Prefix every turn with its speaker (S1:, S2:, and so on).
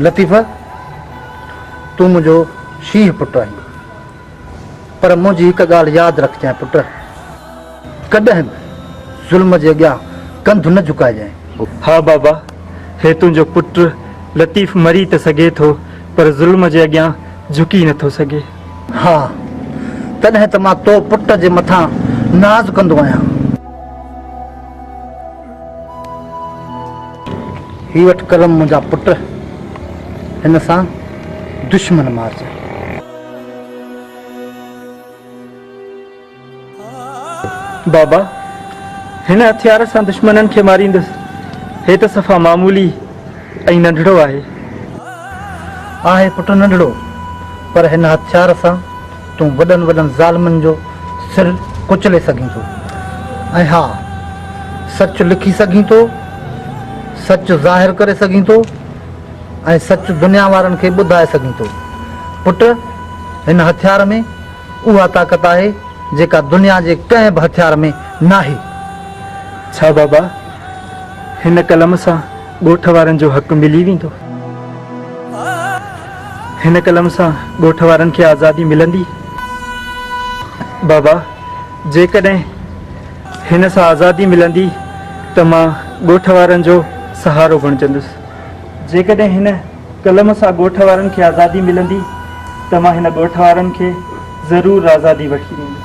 S1: لطيف، تون منهنجو شينهن پٽ آهين، پر منهنجي هڪ ڳالهه ياد رکجانء پٽ، ڪڏهن به ظلم جي اڳيان ڪنڌ نه جهڪائجانء.
S2: ها بابا، هي تنهنجو پٽ لطيف مري ته سگهي ٿو، پر ظلم جي اڳيان جهڪي نه ٿو سگهي.
S1: ها، تڏهن ته مان تو پٽ جي مٿان ناز ڪندو آهيان. هي وٺ قلم منهنجا پٽ، هن سان دشمن مارجان.
S2: بابا، هن هٿيار سان دشمنن کي ماريندس، هي ته صفا معمولي ۽ ننڍڙو آهي.
S1: آهي پٽ ننڍڙو، پر هن هٿيار سان تون وڏن وڏن ظالمن جو سر ڪچلي سگهين ٿو ۽ ها سچ لکي سگهين ٿو، سچ ظاهر ڪري سگهين ٿو ۽ سچ دنيا وارن کي ٻڌائي سگهين ٿو. پٽ هن هٿيار ۾ اها طاقت آهي جيڪا دنيا جي ڪنهن به هٿيار ۾ ناهي.
S2: ڇا بابا هن قلم سان ڳوٺ وارن جو حق ملي ويندو؟ هن قلم سان ڳوٺ وارن کي آزادي ملندي؟ بابا جيڪڏهن هن سان آزادي ملندي ته مان ڳوٺ وارن جو سهارو بڻجندس. جيڪڏهن هن قلم سان ڳوٺ وارن کي آزادي ملندي ته مان هن ڳوٺ وارن کي ضرور آزادي وٺي ڏيندس.